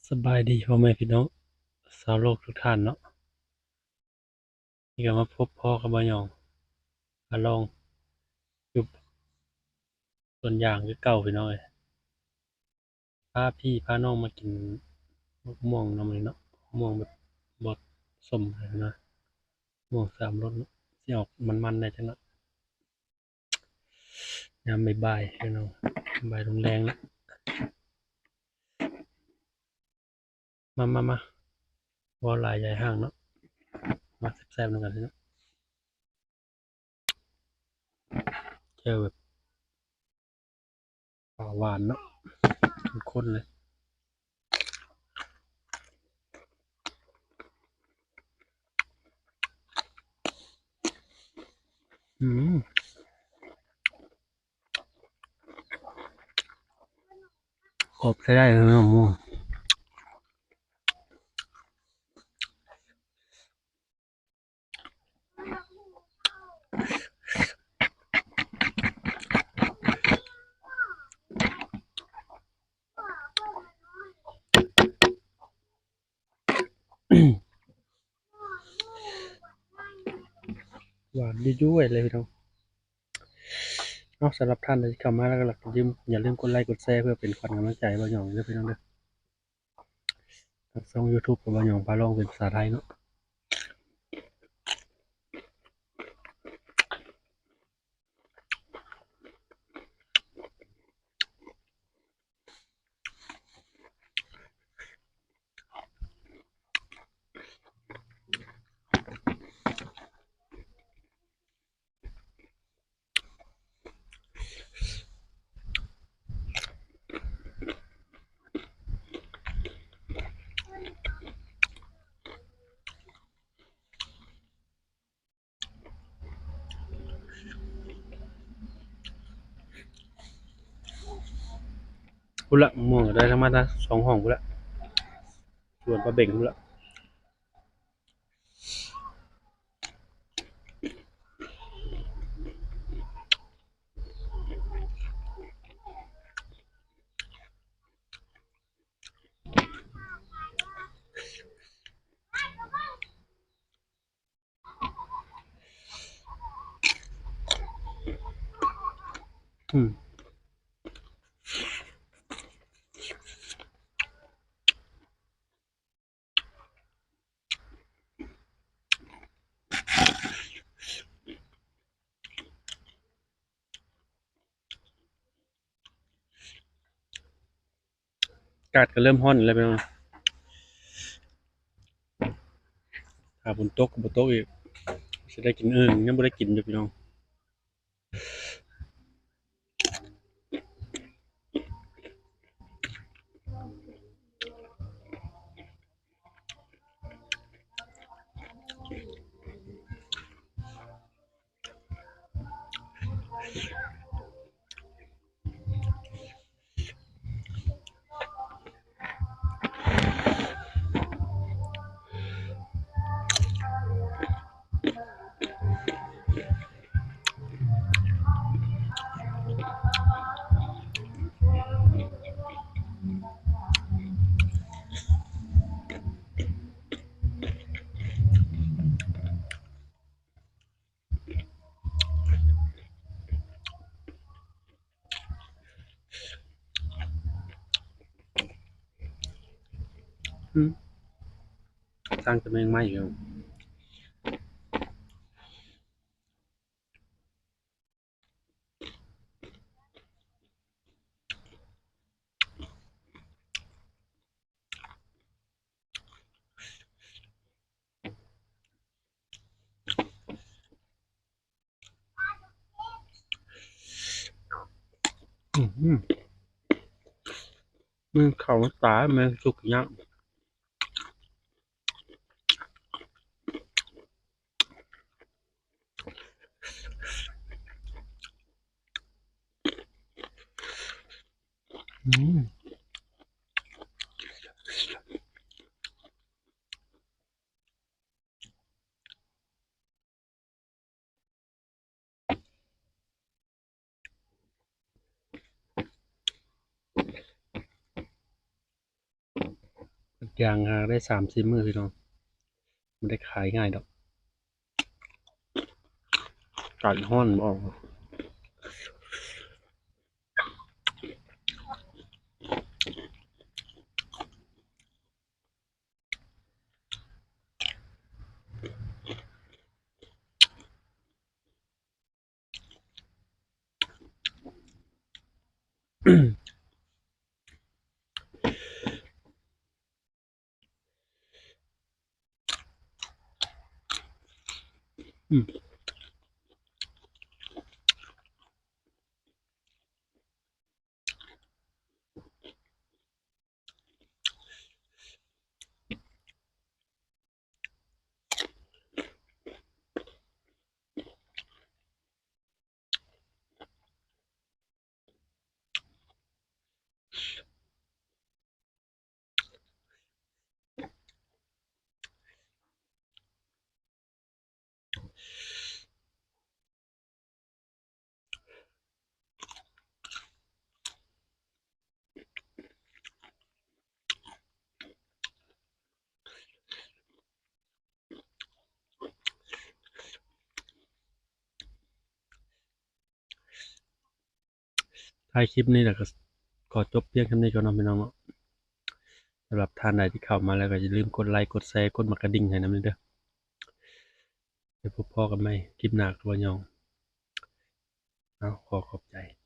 ສະບາຍດີພໍ່ແມ່ພີ່ນ້ອງຊາວໂລກທຸກທ່ານເນາະ, ນີ້ກໍມາພົບພໍ້ກັບບ່າວຫຍອງ ອາລອງ ຢູ່ສວນຢາງຄືເກົ່າພີ່ນ້ອງເອີຍ. ພາພີ່ພານ້ອງມາກິນໝາກມ່ວງນຳນີ້ເນາະ, ໝາກມ່ວງແບບບໍ່ສົ້ມນະ, ມ່ວງສາມລົດເນາະ, ຊິອອກມັນໆແດ່ຈັກໜ້ອຍ. ຍາມບ່າຍໆ ພີ່ນ້ອງ, ບ່າຍແລງໆ ລະ. ມາໆໆ ເວົ້າຫຼາຍຢາຍຫ່າງເນາະ, ມາແຊບໆນຳກັນເນາະ. ເຈີແບບປາຫວານເນາະ, ເຂັ້ມຂຸ້ນເລີຍ. ອືມ ກອບໃຊ້ໄດ້ເລີຍເນາະໝູ່. ຫວານຢູ່ໆເລີຍພີ່ນ້ອງ. ເນາະ ສຳລັບທ່ານໃດທີ່ເຂົ້າມາແລ້ວກໍຢ່າລືມ ຢ່າລືມກົດໄລກົດແຊ ເພື່ອເປັນຂວັນກຳລັງໃຈໃຫ້ບ່າວຫຍອງເດີພີ່ນ້ອງເດີ. ທາງຊ່ອງ YouTube ຂອງບ່າວຫຍອງພາລອງເປັນພາສາໄທເນາະ. ພຸ້ນລະ ໝາກມ່ວງກໍໄດ້ທັງມາທັງສອງຫ້ອງພຸ້ນລະ, ສວນປາເບັງພຸ້ນລະ. ອືມ ອາກາດກໍເລີ່ມຮ້ອນອີກແລ້ວພີ່ນ້ອງ, ຖ້າຝົນຕົກກໍບໍ່ຕົກອີກ ຊິໄດ້ກິນ. ເອີ ຍັງບໍ່ໄດ້ກິນຢູ່ພີ່ນ້ອງ. ອືມ ສ້າງຕະແໜ່ງໃໝ່ຢູ່. ອືມ ມັນເຂົ້າຕາ ມັນສຸກຍາກ. ອືມ. ອື ຢ່າງຫາໄດ້ສາມສີ່ມື້ພີ່ນ້ອງ ບໍ່ໄດ້ຂາຍງ່າຍດອກ ອາກາດຮ້ອນບໍ່ອອກ. ທ້າຍຄລິບນີ້ແລ້ວກໍຂໍຈົບພຽງສ່ຳນີ້ກ່ອນເນາະພີ່ນ້ອງເນາະ. ສຳລັບທ່ານໃດທີ່ເຂົ້າມາແລ້ວກໍຢ່າລືມກົດໄລ ກົດແຊ ກົດໝາກກະດິ່ງໃຫ້ນຳເດີ. ໄປພົບພໍ້ກັນໃໝ່ຄລິບໜ້າກັບບ່າວຍອງ. ເອົາ ຂໍຂອບໃຈ.